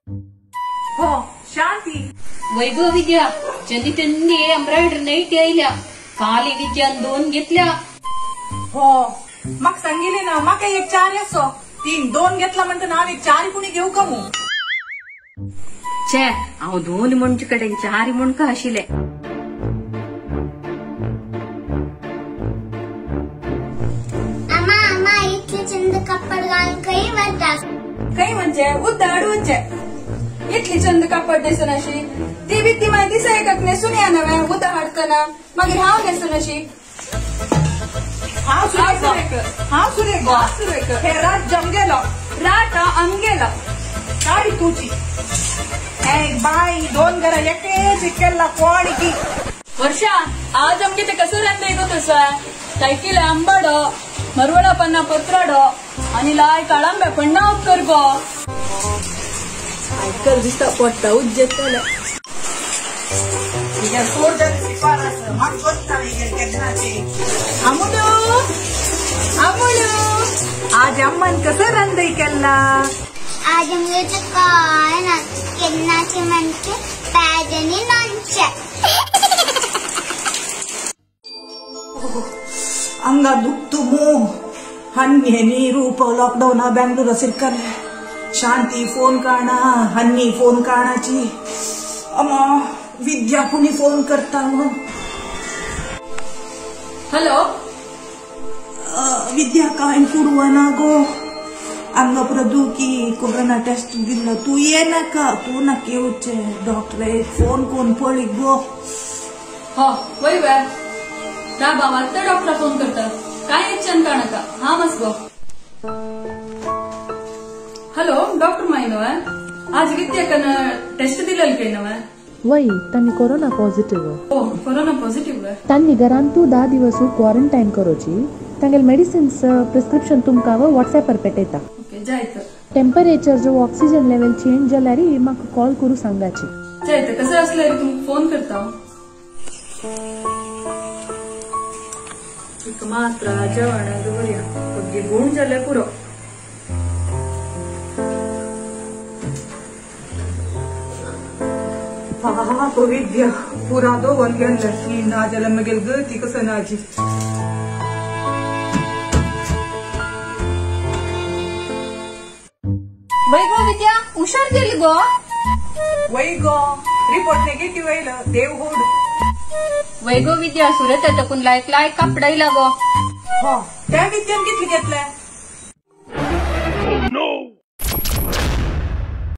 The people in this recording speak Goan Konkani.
हो शांती वैभव विद्या चंदी चंदी एम्ब्रॉयडरी नाईट आयल्या काली विद्यान दोन घेतल्या. हो मग सांगितले ना माका एक चार असो तीन दोन घेतला म्हणता ना एक चार कोणी घेऊ का मग? छे हांव दोन म्हणचे कडेन चार म्हण का आशिल्ले. अम्मा अम्मा इतले चंद कापड घालून खंय वता? खंय म्हणजे उद्दा हाडूचे इतली चंद कापड न्हेसून अशी ती बी ती मागीर दिसा एकाक न्हेसून या नवे उद्दा हाडटना मागीर हांव न्हेसून अशी. हांव सुरेख हांव सुरेख हे रात जमगेलो रात अंगेलो साडी तुजी बाय दोन घरा एकेच केल्ला कोण की. वर्षा आज आमगे ते कसं रांदय गो तसं तायकिले आंबाडो मरवळा पन्ना पत्राडो आणि लाय काळांब्या पन्ना कर गो. आयकल दिसता पोट्टा उज्जेतले. अमुलू अमुलू आज अम्मान कसं रांदय केल्ला? आज आमगे ते काय ना केन्नाचे म्हणजे पॅज आनी लोणचें. अंगा दुखतो मो हन्नी नी रूप लॉकडाऊन बेंगलोर सिरकले शांती फोन काणा हन्नी फोन काणाची अम्मा विद्या कुणी फोन करता. हॅलो विद्या काय कुडवना गो अंगा प्रदू की कोरोना टेस्ट दिला तू ये नका तू नका येवचे डॉक्टर फोन कोण पळी गो. हो वय वे राबा आत्ता डॉक्टर फोन करता काय इच्छन का नका हा मस गो. हॅलो डॉक्टर मायनो आज विद्या टेस्ट दिलेल काय नवे? वय तांनी कोरोना पॉझिटिव्ह. हो कोरोना पॉझिटिव्ह. तांनी घरांतू 10 दिवस क्वारंटाईन करोची. तांगेल मेडिसिन्स प्रिस्क्रिप्शन तुमकां व्हॉट्सॲपार पेटयता. ओके जायत. टेम्परेचर जो ऑक्सिजन लेवल चेंज जाल्यार म्हाका कॉल करू सांगाची. जायत कसं असल्यार तुमकां फोन करता. एक मात्रा जेवण दवरया पग्गी गुण जाल्यार पुरो. विद्या पुरा दोन गेल्ले ना जाल्यार मागीर गती कसं नाजी. वैगो विद्या हुशार गेली गो. वैगो रिपोर्ट नेगेटिव्ह येयलो देव होड. वैगो विद्या सुरत तकून लायक लायक कापडाय लागो. हो त्या विद्यान कितले घेतले?